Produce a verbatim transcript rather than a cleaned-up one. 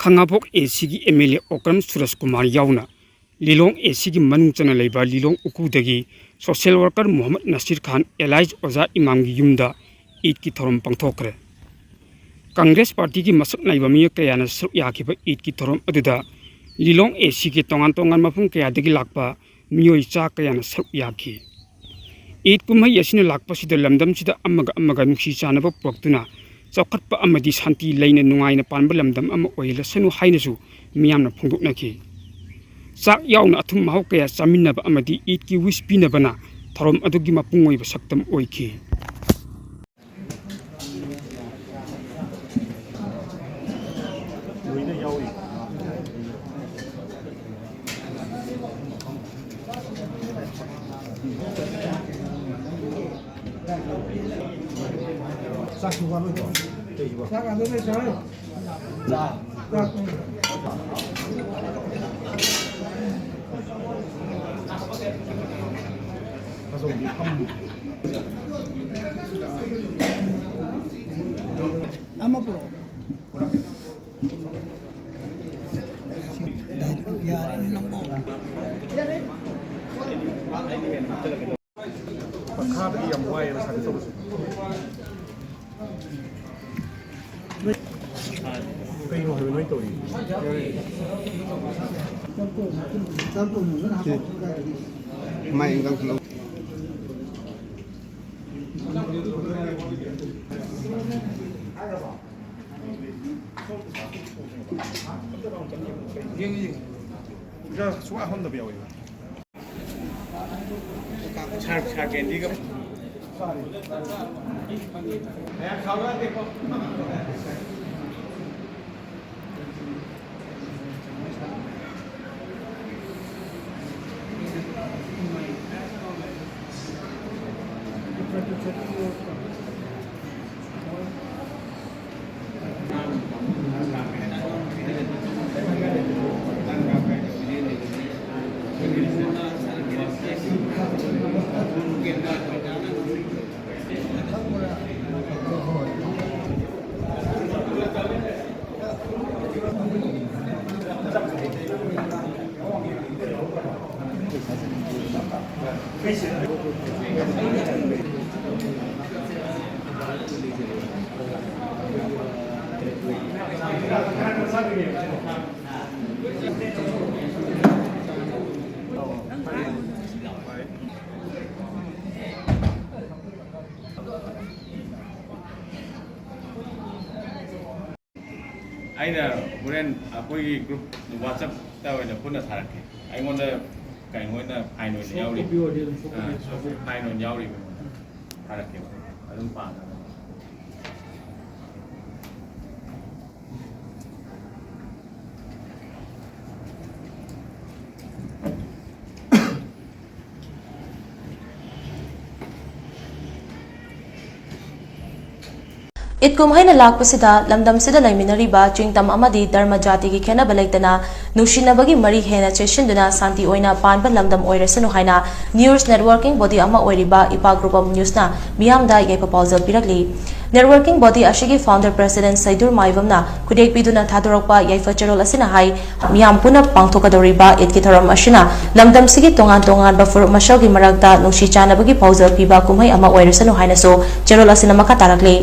ꯈꯥꯉꯕꯣꯛ A ꯁꯤꯒꯤ M L A Okram Suraj Kumar ꯌꯥꯎꯅ ꯂꯤꯂꯣꯡ ꯑꯦ ꯁꯤꯒꯤ ꯃꯅꯨꯡ ꯆꯟꯅ ꯂꯩꯕ ꯂꯤꯂꯣꯡ ꯎꯈ꯭ꯔꯨꯜꯗꯒꯤ ꯁꯣꯁꯤꯌꯦꯜ ꯋꯥꯔꯀꯔ ꯃꯨꯍꯝꯃꯗ ꯅꯁꯤꯔ ꯈꯥꯟ ꯑꯦꯂꯥꯏꯖ ꯑꯣꯖꯥ ꯏꯃꯥꯝꯒꯤ ꯌꯨꯝꯗ ꯏꯗꯀꯤ ꯊꯧꯔꯝ ꯄꯥꯡꯊꯣꯛꯈ꯭ꯔꯦ꯫ ꯀꯪꯒ꯭ꯔꯦꯁ ꯄꯥꯔꯇꯤꯒꯤ ꯃꯁꯛ ꯅꯥꯏꯕ ꯃꯤꯑꯣꯏ ꯀꯌꯥꯅ ꯁꯔꯨꯛ ꯌꯥꯈꯤꯕ ꯏꯗꯀꯤ ꯊꯧꯔꯝ ꯑꯗꯨꯗ ꯂꯤꯂꯣꯡ ꯑꯦ ꯁꯤꯒꯤ ꯇꯣꯉꯥꯟ ꯇꯣꯉꯥꯟꯕ ꯃꯐꯝ ꯀꯌꯥꯗꯒꯤ ꯂꯥꯛꯄ ꯃꯤꯑꯣꯏ ꯆꯥ ꯀꯌꯥꯅ ꯁꯔꯨꯛ ꯌꯥꯈꯤ꯫ ꯏꯗ ꯀꯨꯝꯍꯩ ꯑꯁꯤꯅ ꯂꯥꯛꯄꯁꯤꯗ ꯂꯝꯗꯝꯁꯤꯗ ꯑꯃꯒ ꯑꯃꯒ ꯅꯨꯡꯁꯤ ꯆꯥꯟꯅꯕ ꯄꯨꯔꯛꯇꯨꯅ ꯆꯥꯎꯈꯠꯄ ꯑꯃꯗꯤ ꯁꯥꯟꯇꯤ ꯂꯩꯅ ꯅꯨꯡꯉꯥꯏꯅ ꯄꯥꯟꯕ ꯂꯝꯗꯝ ꯑꯃ ꯑꯣꯏꯍꯜꯂꯁꯅꯨ ꯍꯥꯏꯅꯁꯨ ꯃꯤꯌꯥꯝꯅ ꯐꯣꯡꯗꯣꯛꯅꯈꯤ꯫ ꯆꯥꯛ ꯌꯥꯎꯅ ꯑꯊꯨꯝ ꯑꯍꯥꯎ ꯀꯌꯥ ꯆꯥꯃꯤꯟꯅꯕ ꯑꯃꯗꯤ ꯏꯗꯀꯤ ꯋꯤꯁ ꯄꯤꯅꯕꯅ ꯊꯧꯔꯝ ꯑꯗꯨꯒꯤ ꯃꯄꯨꯡ ꯑꯣꯏꯕ ꯁꯛꯇꯝ ꯑꯣꯏꯈꯤ꯫ ꯑꯃ ꯄꯨꯔꯛꯑꯣ꯫ ꯌꯥꯔꯦ ꯅꯪꯕꯨ꯫ ꯃꯈꯥꯗꯗꯤ ꯌꯥꯝ ꯋꯥꯏꯑꯦꯕ ꯁꯥꯔꯚꯤꯁ ꯇꯧꯕꯁꯦ꯫ ꯀꯩꯅꯣ ꯍꯥꯏꯕ ꯅꯣꯏ ꯇꯧꯔꯤ? ꯃꯥꯏ ꯏꯟꯖꯥꯡ ꯈꯨꯂꯧ꯫ ꯌꯦꯡꯉꯤ, ꯌꯦꯡꯉꯤ꯫ ꯁꯨꯛꯍꯥꯞ ꯍꯥꯞꯅꯗꯕ ꯌꯥꯎꯋꯦꯕ꯫ ꯁꯥꯔ, ꯁꯥꯔ ꯀꯦꯟꯗꯤꯒ꯫ ꯑꯩꯅ ꯍꯣꯔꯦꯟ ꯑꯩꯈꯣꯏꯒꯤ ꯒ꯭ꯔꯨꯞ ꯋꯥꯆꯞꯇ ꯑꯣꯏꯅ ꯄꯨꯟꯅ ꯊꯥꯔꯛꯀꯦ꯫ ꯑꯩꯉꯣꯟꯗ ꯀꯩꯅꯣ ꯑꯣꯏꯅ ꯐꯥꯏꯟ ꯑꯣꯏꯅ ꯌꯥꯎꯔꯤ꯫ ꯑꯥ, ꯐꯥꯏꯟ ꯑꯣꯏꯅ ꯌꯥꯎꯔꯤꯕ꯫ ꯊꯥꯔꯛꯀꯦꯕ꯫ ꯑꯗꯨꯝ ꯄꯥꯅꯕ꯫ ꯏꯠ ꯀꯨꯝꯍꯩꯅ ꯂꯥꯛꯄꯁꯤꯗ ꯂꯝꯗꯝꯁꯤꯗ ꯂꯩꯃꯤꯟꯅꯔꯤꯕ ꯆꯤꯡꯇꯝ ꯑꯃꯗꯤ ꯙꯔꯃ ꯖꯥꯇꯤꯒꯤ ꯈꯦꯠꯅꯕ ꯂꯩꯇꯅ ꯅꯨꯡꯁꯤꯅꯕꯒꯤ ꯃꯔꯤ ꯍꯦꯟꯅ ꯆꯦꯠꯁꯤꯟꯗꯨꯅ ꯁꯥꯟꯇꯤ ꯑꯣꯏꯅ ꯄꯥꯟꯕ ꯂꯝꯗꯝ ꯑꯣꯏꯔꯁꯅꯨ ꯍꯥꯏꯅ News Networking Body ꯑꯃ ꯑꯣꯏꯔꯤꯕ ꯏꯄꯥ Group of Newsꯅ ꯃꯤꯌꯥꯝꯗ ꯌꯥꯏꯐ ꯄꯥꯎꯖꯦꯜ ꯄꯤꯔꯛꯂꯤ꯫ Networking Body ꯑꯁꯤꯒꯤ Founder President ꯁꯩꯗꯨꯔ ꯃꯥꯏꯕꯝꯅ ꯈꯨꯗꯦꯛ ꯄꯤꯗꯨꯅ ꯊꯥꯗꯣꯔꯛꯄ ꯌꯥꯏꯐ ꯆꯦꯔꯣꯜ ꯑꯁꯤꯅ ꯍꯥꯏ, ꯃꯤꯌꯥꯝ ꯄꯨꯟꯅ ꯄꯥꯡꯊꯣꯛꯀꯗꯧꯔꯤꯕ ꯏꯗꯀꯤ ꯊꯧꯔꯝ ꯑꯁꯤꯅ ꯂꯝꯗꯝꯁꯤꯒꯤ ꯇꯣꯉꯥꯟ ꯇꯣꯉꯥꯟꯕ ꯐꯨꯔꯨꯞ ꯃꯁꯦꯜꯒꯤ ꯃꯔꯛꯇ ꯅꯨꯡꯁꯤ ꯆꯥꯟꯅꯕꯒꯤ ꯄꯥꯎꯖꯦꯜ ꯄꯤꯕ ꯀꯨꯝꯍꯩ ꯑꯃ ꯑꯣꯏꯔꯁꯅꯨ ꯍꯥꯏꯅꯁꯨ ꯆꯦꯔꯣꯜ ꯑꯁꯤꯅ ꯃꯈꯥ ꯇꯥꯔꯛꯂꯤ꯫